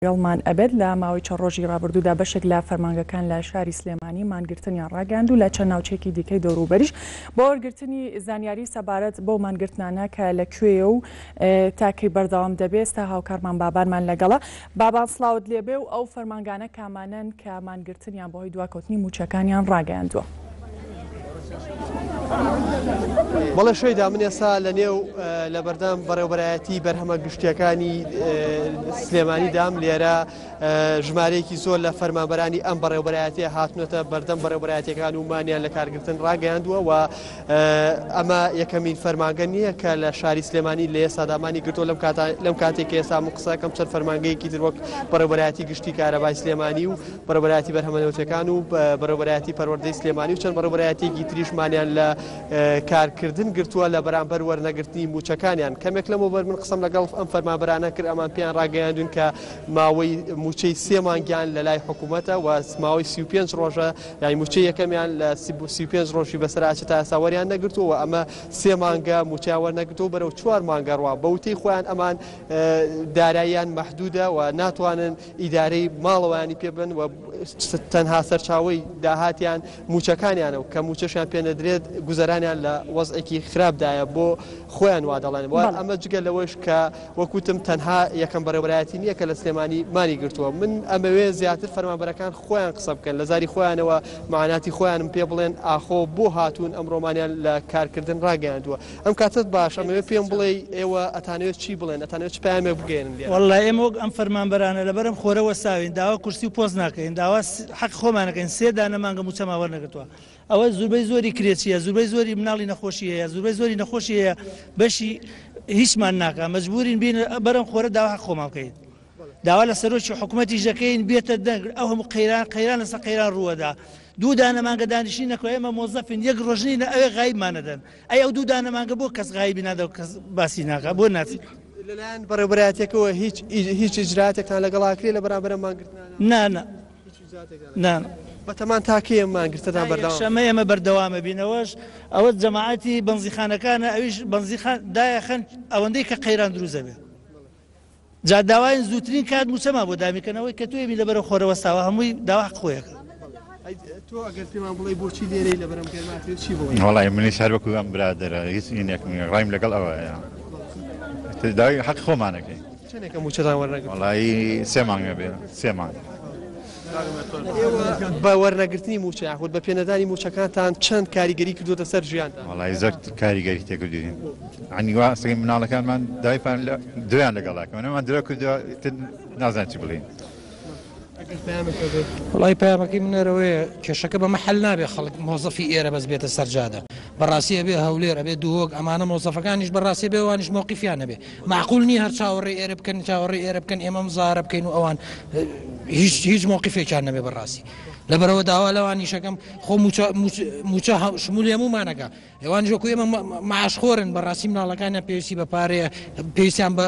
لەگەڵمان ئەبێت. لە ماوەی چەند ڕۆژی ڕابردوودا بەشێک لە فەرمانگەکان لە شاری سلێمانی مانگرتنیان ڕاگەیاند و لە چەند ناوچەیەکی دیکەی دەوروبەریش بۆ وەرگرتنی زانیاری سەبارەت بەو مانگرتنانە کە لە کوێیە و تا کەی بەردەوام دەبێت ئێستا هاوکارمان بابانمان لەگەڵە. بابان سڵاوت لێبێ و ئەو فەرمانگانە کامانەن کە مانگرتنیان بەهۆی دواکەوتنی مووچەکانیان ڕاگەیاندووە؟ بەڵێ شەیدا من ئێستا لە نێو لە بەردەم بەڕێوبەرایەتی بەرهەمە گشتیەکانی سلێمانی دام لێرە ژمارەیەکی زۆر لە فەرمانبەرانی ئەم بەڕێوبەرایەتیە هاتنەتە بەردەم بەڕێوبەرایەتەکان و مانیان لە کارگرتن ڕاگەیاندووە و ئەمە یەکەمین فەرمانگە نییە کە لە شاری سلێمانی لە ئێستادامانی گرتووە لەم کاتا لەم کاتێک کە ئێستا من قسەکەم چەند فەرمانگەیەکی تر وەک بەڕێوبەرایەتی گشتی کارەبای سلێمانی و بەڕێوبەرایەتی بەرهەمە نەوتیەکان و بەڕێوبەرایەتی پەروەردەی سلێمانی و چەند بەڕێوبەرایەتیەکی تریش مانیان لە کارکردن گرتووە لە بەرامبەر وەرنەگرتنی مووچەکانیان. کەمێک لەمەوبەر من قسەم لەگەڵ ئەم فەرمانبەرانە کرد ئەمان پێیان ڕاگەیاندوون کە ماوەی مووچەی سێ مانگیان لە لای حکوومەتە و ماوەی 35 ڕۆژە یانی مووچەی یەکەمیان لە 35 ڕۆژی بەسەر ئاچێت تا ئێستا وەریان نەگرتووە و ئەمە سێ مانگە مووچەیان وەرنەگرتووە بەرەو چوار مانگە ڕوا بە وتەی خۆیان ئەمان داراییان مەحدوودە و ناتوانن ئیدارەی ماڵەوەیانی پێ بن و تەنها سەرچاوەی داهاتیان مووچەکانیانە و کە مووچەشیان پێ نەدرێت گوزەرانیان لە وەزعێکی خراپدایە بۆ خۆیان وا دەڵێن و ئەمە جگە لەوەش کە وەک وتم تەنها یەکەم بەڕێوەبەرایەتی نییە کە لە سلێمانی مانی گرتووە من ئەمەوێ زیاتر فەرمانبەرەکان خۆیان قسە بکەن لە زاری خۆیانەوە مەعاناتی خۆیانم پێ بڵێن ئاخۆ بۆ هاتوون ئەمڕۆمانیان لە کارکردن ڕاگەیاندووە ئەم کاتەت باش ئەمەوێ پێم بڵێی ئێوە ئەتانەوێت چی بڵێن ئەتانەوێت چ پەیامێک بگەیەنن لێرە؟ وەڵا ئێمە وەک ئەم فەرمانبەرانە لەبەر ئەم خۆرە وەستاوین داوا کورسی و پۆست ناکەین داوا حەقی خۆمان ئەکەین سێ دانە مانگە موچەمان وەرنەگرتوە ئەوە زوربەی زۆری کرێچیە زوربەی زۆری مناڵی نەخۆشی هەیە زوربەی زۆری نەخۆشی هەیە بەشی هیچمان ناکا مەجبورین بین بەرەم خۆرە داوا حەق خۆمان بکەین داوا لە سەرۆکی حکومەتیش دەکەین بێتە دەنگ ئەو هەموو قەیران قەیران لەسەر قەیران ڕووەدا دوو دانە مانگە دانیشتنی نەکەوە ئێمە مۆزەفین یەک ڕۆژ نینە ئەوێ غایبمان نەدەن ئەی ئەو دوو دانە مانگە بۆ کەس غایبی نادا و کەس باسی ناکا بۆ ناچی لەلایەن بەڕێوبەرایەتیەکەوە هیچ هیچ ئیجراتێکتان لەگەڵ ئاکرێ لە بەرامبەر ئەم مانگرتنانە؟ نا نا نا بەتەمان تا کەی ئەم مانگرتەتان بەردەوام؟ شەمە ئێمە بەردەوامە بین ئەوەش ئەوە جەماعەتی بەنزیخانەکانە ئەویش بەنزیخان دایەخەن ئەوەندەی کە قەیران دروست دەبێت جا داواین زووترین کات مووچەمان بۆ دابین کەن ئەوەی کە تۆی بی لەبەرە خۆرە وەستاوە هەمووی داوا حەق خۆیەکە. ئەی تۆ ئەگەر پێمان بڵێی بۆچی لێرەی لەبەرم گەرما تێ چی بڵێی؟ وەڵای منیش هەر وەکو ئەم برادەرە هیچ ئینێکم نیە ڕایم لەگەڵ ئەوەیە ئیتر داوای حەقی خۆمان ئەکەین. چەنێکە مووچەتان وەرنەگرتووە؟ وەڵایی سێ مانگە بێ سێ مانگ. ئێوە بە وەرنەگرتنی مووچە یاخود بە پێنەدانی مووچەکانتان چەند کاریگەری کردووەتە سەر ژیانتان؟ وەڵایی زۆر کاریگەری تێکردوین عنی وا سەگەی مناڵەکانمان داوای پارە لە درۆیان لەگەڵ ئەکەن ئەمان درۆ کردووە ئیتر نازانین چی بڵێین. ئەگەر پەیامێک هەبێت. وەڵایی پەیامەکەی من ئەوەیە کێشەکە بەمە حەل نابێ خەڵک مۆزەفی ئێرە بەس بێتە سەر جادە بەڕاستی ئەبێ هەولێر ئەبێ دهۆک ئەمانە مۆزەفەکانیش بەڕاستی ئەبێ ئەوانیش مەوقیفیان هەبێ مەعقول نییە هەر چاوەڕێی ئێرە بکەن چاوەڕێی ئێرە بکەن ئێمە مزاهرە بکەین و ئەوان هیچ هیچ مەوقیفێکیان نەبێ بەڕاستی لەبەرەوە داوا لەوانیشەکەم خۆ موچە موچە شمولی هەموومانەکە ئەوانیش وەکو ئێمە معاشخۆرن بەڕاستی مناڵەکانیان پێویستی بە پارەیە پێویستیان بە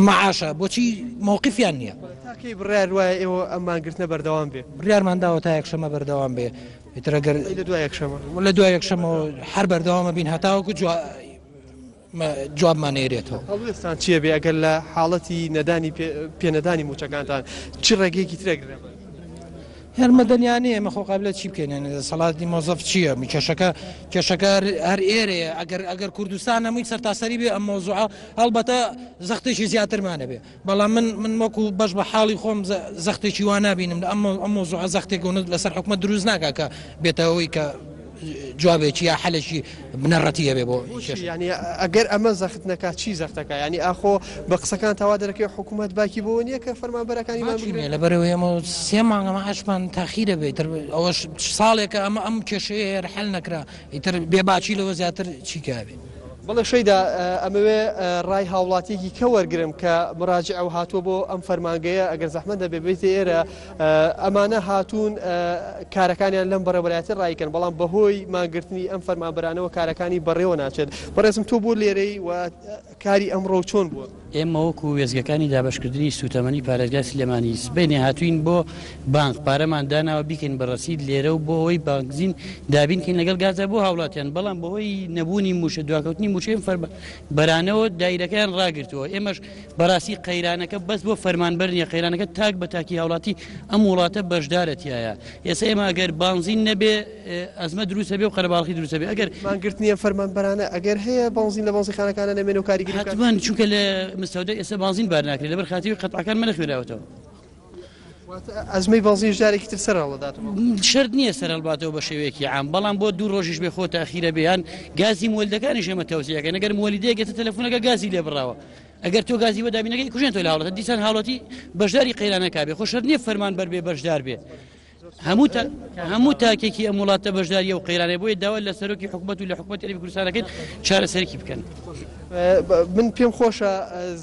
معاشە بۆچی مەوقیفیان نییە تاکەی بڕیار وایە ئێوە ئەم مانگرتنە بەردەوام بێ بڕیارمان داوە تا یەکشەمە بەردەوام بێ ئیتر ئەگەر لە دوای یەکشەمە لە دوای یەکشەمەوە هەر بەردەوامە بین هەتاوەکو جواب جوابمان نەیرێتەوە. هەڵوێستان چیە بێ ئەگەر لە حاڵەتی نەدانی پێنەدانی موچەکانتان چ ڕێگەیەکی تر ئەگرنە بەر؟ هەر مەدەنیانەیە ئێمە خۆ قابلە چی بکەین یانی دەسەڵاتی مۆزەف چییە کێشەکە کێشەکە هەر ئێرەیە ئەگەر ئەگەر کوردستان هەمووی سەرتاسەری بێ ئەم مەوزوعە هەڵبەتە زەختێکی زیاترمانە بێ بەڵام من من وەکو بەش بە حاڵی خۆم زەختێکی وا نابینم لە ئەم ئەم مەوزوعە زەختێک و لەسەر حکومەت دروست ناکا کە بێتە ئەوەی کە جوابێکی یا حەلێکی بنەڕەتی هەبێ بۆ بۆچی یانی ئەگەر ئەمە زەخت نەکا چی زەختەکا یانی ئاخۆ بە قسەکان تاوا دەرەکەوێ حکوومەت باکی بۆوە نییە کە فەرمانبەرەکانی مان باکی نییە لەبەرئەوەی ئەمە سێ مانگە مەعاشمان تاخیرە بێ ئیتر ئەوەش ساڵێکە ئەمە ئەم کێشەیە هەر حەل نەکرا ئیتر بێ باکی لەوە زیاتر چی کابێ. بەڵێ شەیدا ئەمەوێ ڕای هاوڵاتیەکی کە وەرگرم کە مراجعە و هاتووە بۆ ئەم فەرمانگەیە ئەگەر زەحمەت نەبێ بێیتە ئێرە ئەمانە هاتوون کارەکانیان لەم بەڕێوەبەرایەتی ڕایکەن بەڵام بەهۆی مانگرتنی ئەم فەرمانبەرانەوە کارەکانی بەڕێوە ناچێت بەڕێزم تۆ بۆ لێرەی و کاری ئەمڕۆ چۆن بووە؟ ئێمە وەکو وێستگەکانی دابەشکردنی سووتەمەنی پارێزگای سلێمانی سبەینێ هاتووین بۆ بانق پارەمان داناوە بیکەین بە ڕەسید لێرە و بۆ ئەوەی بانزین دابین کەین لەگەڵ گازا بۆ هاوڵاتیان بەڵام بەهۆی نەبوونی مووچە دواکەوتنی مووچەی فەرمانبەرانەوە دایرەکەیان ڕاگرتووە ئێمەش بەڕاستی قەیرانەکە بەس بۆ فەرمانبەر نیە قەیرانەکە تاک بە تاکی هاوڵاتی ئەم وڵاتە بەشدارە تیایا ئێستا ئێمە ئەگەر بانزین نەبێ ئەزمە دروست بێ و قەرەباڵخی دروست بێ ئەگەر مانگرتنی ئەم فەرمانبەرانە ئەگەر هەیە بانزین لە بانزینخانەکانە نەمێنێ و کاریگەری بکات؟ حەتمەن چونکە لە مستەودە ئێستا بانزین بار ناکرێت لەبەر خاتری قەتعەکان مەنەخوێنراوەتەوە. واتە ئەزمەی بانزینیش جارێکی تر سەر هەڵدەداتەوە؟ شەرت نییە سەر هەڵباتەوە بە شێوەیەکی عام بەڵام بۆ دوو ڕۆژیش بێ خۆ تاخیرە بێ یان گازی مۆلیدەکانیش ئێمە تەوزیع ئەکەین ئەگەر مۆلیدەیەک گەتە تەلەفونەکە گازی لێ بڕاوە ئەگەر تۆ گازی بۆ دابین نەکەی کوژێن تۆ لە هاوڵاتە دیسان هاوڵاتی بەشداری قەیرانەکە بێ خۆ شەرت نییە فەرمانبەر بێ بەشدار بێ هەموو تا هەموو تاکێکی ئەم وڵاتە بەشداری ئەو قەیرانەیە بۆیە داوا لە سەرۆکی حکومەت و لە حکومەتی هەرێمی کوردستان دەکەین چارەسەرێکی بکەن. من پێم خۆشە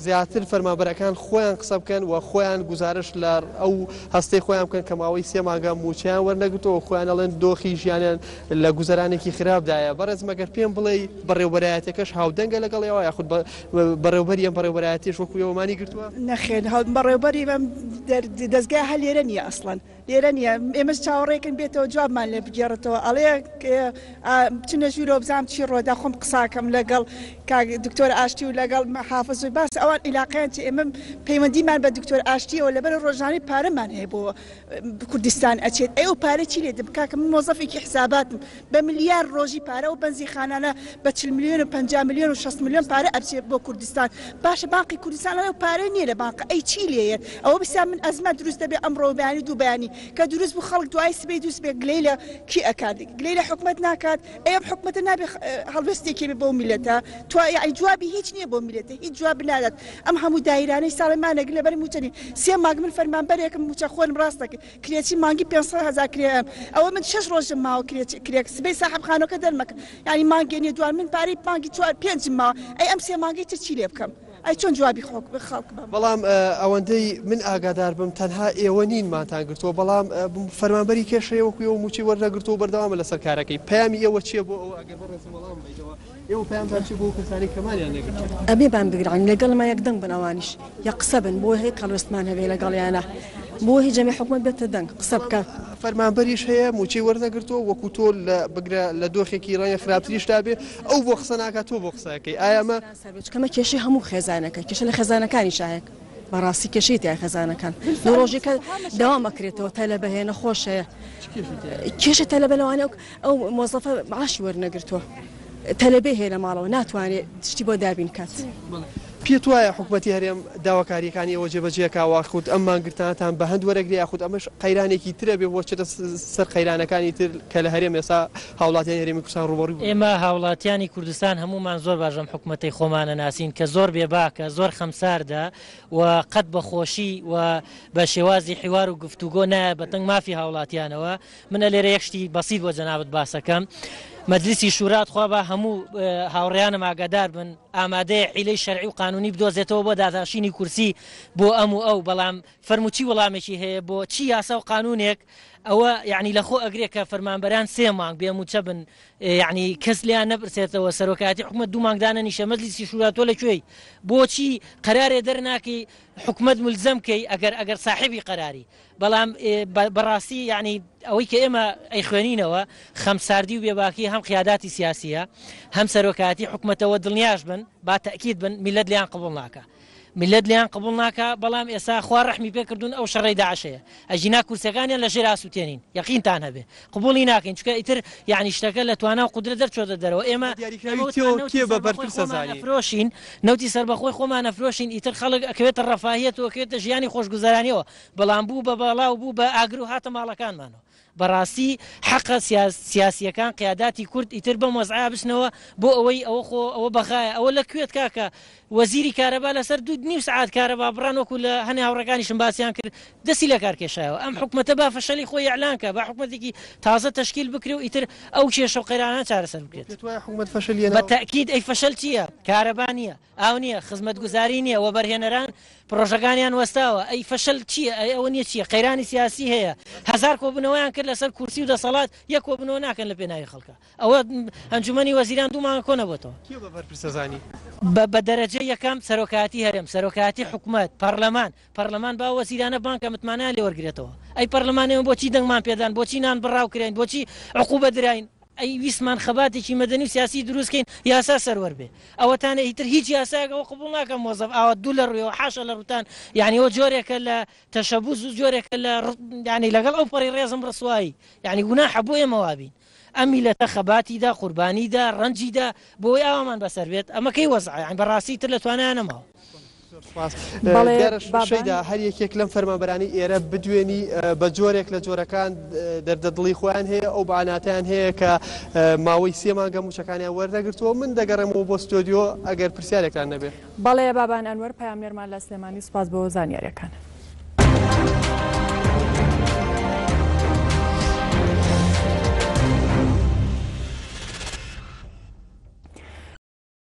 زیاتر فەرمانبەرەکان خۆیان قسە بکەن و خۆیان گوزارشت لە ئەو هەستەی خۆیان بکەن کە ماوەی سێ مانگە مووچەیان وەرنەگرتووە و خۆیان ئەڵێن دۆخی ژیانیان لە گوزەرانێکی خراپدایە. بەڕێز مەگەر پێم بڵێی بەڕێوبەرایەتیەکەش هاودەنگە لەگەڵ ئێوە یاخود بەڕێوبەری ئەم بەڕێوبەرایەتیەش وەکو ئێوە مانی گرتووە؟ نەخێر بەڕێوبەری ئەم دەزگا هەر لێرە نییە ئەسڵەن لێرە نییە ئێمەش چاوەڕێکن بێتەوە جوابمان لێ بگێڕێتەوە ئەڵێ بچنە ژوورەوە بزانم چی ڕۆدا خۆم قساکەم لەگەڵ کاک دکتۆر ئاشتی و لەگەڵ حافز و باس ئەوان عیلاقەیان چی ئێمە پەیوەندیمان بە دکتۆر ئاشتیەوە لەبەر ڕۆژانەی پارەمان هەیە بۆ کوردستان ئەچێت ئەی ئەو پارە چی لێ دەم کاکە من مۆزەفێکی حساباتم بە ملیار ڕۆژی پارە ئەو بەنزینخانانە بە 40 ملیۆن و 50 ملیۆن و 60 ملیۆن پارە ئەچێت بۆ کوردستان باشە بانقی کوردستان ئەو پارە نییە لە بانقە ئەی چی لێیەت ئەوە بسا من ئەزمە دروست دەبێ ئەمڕۆ و بەیانی دوو بەیانی کە دروست بوو خەڵک دوای سبەی دووس بێ گلەی لە کی ئەکات گلەی لە حکومەت ناکات ئەی ئەم حکومەتە نابێ هەڵوێستێکی بێ بۆ میلەتە توا یعنی جوابی هیچ نییە بۆ میلەتە هیچ جواب نادات ئەم هەموو دایرانەی ساڵی مانەگرن لەبەر مووچە نین سێ مانگ من فەرمانبەرێکم مووچە خۆرم ڕاست دەکەی کرێچی مانگی 500 هەزار کرێ ئەم ئەوە من شەش ڕۆژم ماوە کرێچی کرێک سبەی ساحەب خانۆکە دەرمەکە یعنی مانگێ نییە دوان من پارەی مانگی چوار پێنجم ماوە ئەی ئەم سێ مانگەی تر چی لێ بکەم ئەی چۆن جوابی خەڵک بەم. بەڵام ئەوەندەی من ئاگادار بم تەنها ئێوە نین مانتان گرتووە بەڵام فەرمانبەری کێش هەیە وەکو ئێوە مووچەی وەرنەگرتووە و بەردەوامە لەسەر کارەکەی پەیامی ئێوە چییە بۆ ئەوە ئەگەر بەڕێزم وەڵام بەیتەوە ئێوە پەیامتان چیە بۆ ئەو کەسانەی کە مانیان نەگرتووە؟ ئەبێ بان بگرن لەگەڵما یەک دەنگ بن ئەوانیش یەک قسە بن بۆ یەک هەڵوێستمان هەبێ لەگەڵیانا بۆ هی جەمی حکومەت بێتە دەنگ قسە بکا. فەرمانبەریش هەیە مووچەی وەرنەگرتووە وەکو تۆ لە بگرە لە دۆخێکی ڕەنگە خراپتریشدا بێ ئەو بۆ قسە ناکات تۆ بۆ قسە ئەکەی ئایا ئەمە چونکە ئەمە کێشەی هەموو خێزانەکە کێشە لە خێزانەکانیشا هەیە بەڕاستی کێشەی تیا خێزانەکان لە ڕۆژێکە داوام ئەکرێتەوە تەلەبە هەیە نەخۆش هەیە کێشە تەلەبە لەوانەیە ئەو مۆزەفە معاشی وەرنەگرتووە تەلەبەی هەیە لە ماڵەوە ناتوانێت شتی بۆ دابین کات. پێت وایە حکومەتی هەرێم داواکارییەکانی ئێوە جێبەجێ کا واخود ئەم مانگرتنانەتان بە هەند وەرەگرێ یاخود ئەمەش قەیرانێکی ترە بێ بۆ چێتە سەر قەیرانەکانی تر کە لە هەرێم ئێستا هاوڵاتیانی هەرێمی کوردستان ڕووبەڕووی بوونەتەوە؟ ئێمە هاوڵاتیانی کوردستان هەموومان زۆر باش ئەم حکومەتەی خۆمان ئەناسین کە زۆر بێباکە زۆر خەمساردە و قەت بە خۆشی و بە شێوازی حیوار و گفتوگۆ نایە بە تەنگ مافی هاوڵاتیانەوە من ئەلێرە یەک شتی بەسیت بۆ جەنابت باسەکەم مەجلیسی شورا تخوا با هەموو هاوڕێیانم ئاگادار بن ئامادەیە حیلەی شەرعی و قانونی بدۆزێتەوە بۆ داتاشینی کورسی بۆ ئەم و ئەو بەڵام فەرموو چی وەڵامێکی هەیە بۆ چی یاسا و قانونێک ئەوە یعنی لەخۆ ئەگرێ کە فەرمانبەران سێ مانگ بێ مووچە بن یعنی کەس لێیان نەپرسێتەوە سەرۆکایەتی حکومەت دوو مانگ دانەنیشە مەجلیسی شورا تۆ لە کوێی بۆچی قەرارێ دەرناکەی حکومەت ملزەم کەی ئەگەر ئەگەر ساحێبی قەراری بەڵام بەڕاستی یانی ئەوەی کە ئێمە ئەیخوێنینەوە خەمساردی و بێباکی هەم قیاداتی سیاسیە هەم سەرۆکایەتی حکومەتەوە دڵنیاش بن با تەئکید بن میلەت لێیان قبوڵ ناکا میلەت لێیان قبوڵ ناکا بەڵام ئێستا خوا ڕەحمی پێ کردوون ئەو شەڕەی داعش هەیە ئەگینا کورسیەکانیان لە ژێر ئاسوتێنین یەقینتان هەبێ قبوڵی ناکەین چونکە ئیتر یانی شتەکە لە توانا و قودرەت دەرچۆتە دەرەوە ئێمە بە دیاریکراوی ئێمە تۆ وتمان نەوتی کێ بە سەربەخۆی بەرپرس خۆمان ئەزانی؟ ئەفرۆشین نەوتی سەربەخۆی خۆمان ئەفرۆشین ئیتر خەڵک ئەکەوێتە ڕەفاهیەت و ئەکەوێتە ژیانی خۆشگوزەرانیەوە بەڵام بوو بە بەڵا و بوو بە ئاگر و هاتە ماڵەکانمانەوە بەڕاستی حەقە سیاسیەکان قیاداتی کورد ئیتر بەم وەزعە بچنەوە بۆ ئەوەی ئەوە خۆ ئەوە بەغایە ئەوە لە کوێت کاکە وەزیری کارەبا لەسەر دوو نیو سەعات کارەبا بڕان وەکو لە هەنێ هاوڕێکانیشم باسیان کرد دەستی لەکار کێشایەوە ئەم حکومەتە با فەشەلی خۆی ئیعلان کا با حکومەتێکی تازە تەشکیل بکرێ و ئیتر ئەو کێشە و قەیرانانە چارەسەر بکرێت. پێت وایە حکومەت فەشەلی بە هێناوە؟ تەئکید ئەی فەشەل چییە؟ کارەبا نییە، ئاو نییە، خزمەتگوزاری نییە، وەبەرهێنەران پڕۆژەکانیان وەستاوە، ئەی فەشەل چییە؟ ئەی ئەوە نییە چییە؟ قەیرانی سیاسی هەیە، هەزار کۆبوونەوەیان کرد لەسەر کورسی و دەسەڵات، یەک کۆبوونەوە ناکەن لە پێناوی خەڵکا. ئەوە ئەنجومەنی وەزیران دوو مانگە کۆ نەبۆتەوە. کێ بە بەرپرس ئەزانی؟ بە بە دەرەجەی یەکەم سەرۆکایەتی هەرێم، سەرۆکایەتی حکومەت، پەڕلەمان، پەڕلەمان با ئەو وەزیرانە بانگ کە متمانەیان لێ وەرگرێتەوە. ئەی پەڕلەمان ئێمە بۆچی دەنگمان پێدان؟ بۆچی نان بڕاو کراین؟ بۆچی عقوبە دراین؟ ئەی ویستمان خەباتێکی مەدەنی و سیاسی دروست کەین یاسا سەروەر بێ ئەوەتانە ئیتر هیچ یاسایەک ئەوە قبوڵ ناکەم مۆزەف ئاوا دوو لە ڕویەوە حاشا لە ڕوتان یعنی ئەوە جۆرێکە لە تەشەبوس و جۆرێکە لە یعنی لەگەڵ ئەو پەڕی ڕێزم ڕسوایی یعنی گوناحە بۆ ئێمە وابین ئەم میلەتە خەباتی دا قوربانی دا ڕەنجی دا بۆی ئاوامان بەسەر بێت ئەمە کەی وەزعە یعنی بەڕاستی تر لە توانایان نەماوە. زۆر سوپاس. بەڵێ دیارە بابان. شەیدا هەر یەکێک لەم فەرمانبەرانەی ئێرە بدوێنی بە جۆرێک لە جۆرەکان دەردە دڵی خۆیان هەیە ئەو بەعاناتیان هەیە کە ماوەی سێ مانگە مووچەکانیان وەرنەگرتووە من دەگەڕێمەوە بۆ ستۆدیۆ ئەگەر پرسیارێکتان نەبێ. بەڵێ بابان ئەنوەر پەیامنێرمان لە سلێمانی سوپاس بۆ زانیاریەکانت.